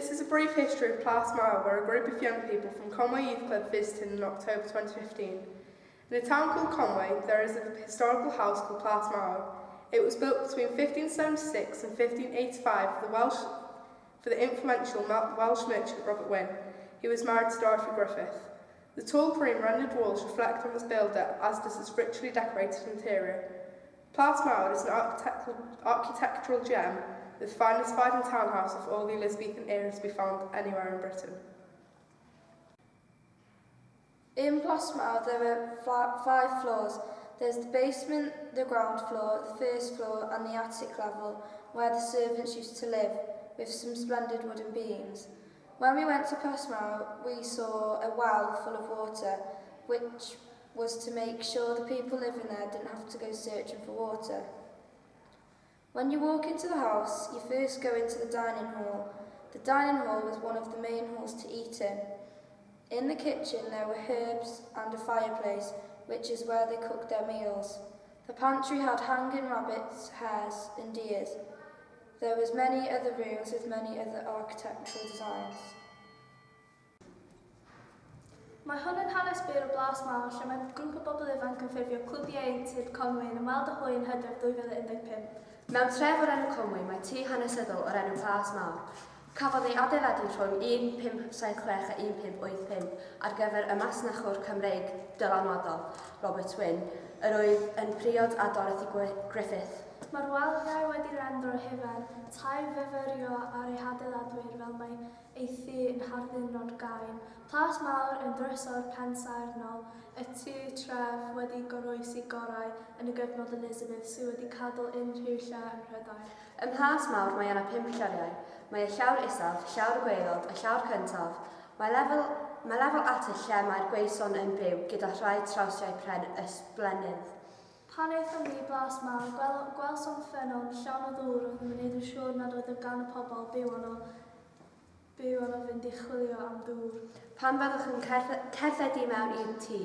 This is a brief history of Plas Mawr, where a group of young people from Conwy Youth Club visited in October 2015. In a town called Conwy, there is a historical house called Plas Mawr. It was built between 1576 and 1585 for the Welsh for the influential Welsh merchant Robert Wynne. He was married to Dorothy Griffith. The tall cream rendered walls reflect on its builder, as does its richly decorated interior. Plas Mawr is an architectural, architectural gem, the finest surviving townhouse of all the Elizabethan era to be found anywhere in Britain. In Plas Mawr there are five floors. There's the basement, the ground floor, the first floor and the attic level where the servants used to live with some splendid wooden beams. When we went to Plas Mawr, we saw a well full of water, which was to make sure the people living there didn't have to go searching for water. When you walk into the house, you first go into the dining hall. The dining hall was one of the main halls to eat in. In the kitchen there were herbs and a fireplace, which is where they cooked their meals. The pantry had hanging rabbits, hares and deers. There was many other rooms with many other architectural designs. Mae hwn yn hanes byr o Blas Mawr lle mae grŵp o bobl ifanc yn ffurfio Clwb Ieuenctid Conwy yn ymweld â hwy yn hydref 2015. Mewn tref o'r enw Conwy mae tŷ hanesyddol o'r enw Plas Mawr. Cafodd ei adeiladu rhwng 1576 a 1585 ar gyfer y masnachwr Cymreig dylanwadol, Robert Wynne, yr oedd yn priod â Dorothy Griffith. Mae'r waliau wedi rendro hufen, tai fyfyrio ar ei hadeiladwyr fel mae ei thŷ yn harddunod gain. Plas Mawr yn drysor pensaernol, y tŷ tref wedi goroesi gorau yn y gyfnod Elizabeth sydd wedi cadw unrhyw lle ym Mhrydain. Ym Mhlas Mawr mae yna pump lloriau. Mae y llawr isaf, llawr y gwaelod, y llawr cyntaf. Mae lefel, mae lefel attig lle mae'r gweison yn byw gyda rhai trawstiau pren ysblennydd. Pan aethom ni i Blas Mawr, gwel, gwelsom ffynnon llawn o ddŵr oedd yn wneud yn siŵr nad oedd gan y pobl byw yno byw yno fynd i chwilio am ddŵr. Pan fyddwch yn cerdded i mewn i'r tŷ,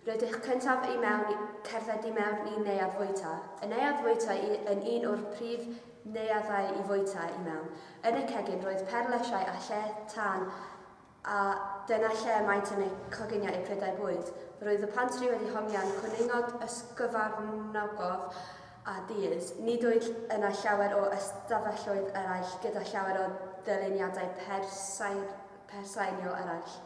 rydych cyntaf i mewn i, cerdded i mewn i neuadd fwyta. Y neuadd fwyta i, yn un o'r prif neuaddau i fwyta i mewn. Yn y cegin roedd perlysiau a lle tân a dyna lle maent yn eu coginio eu prydau bwyd. Roedd y pantri wedi hongian cwningod ysgyfarnogodd a dears. Nid oedd yna llawer o ystafelloedd eraill gyda llawer o ddyluniadau persain, persainio eraill.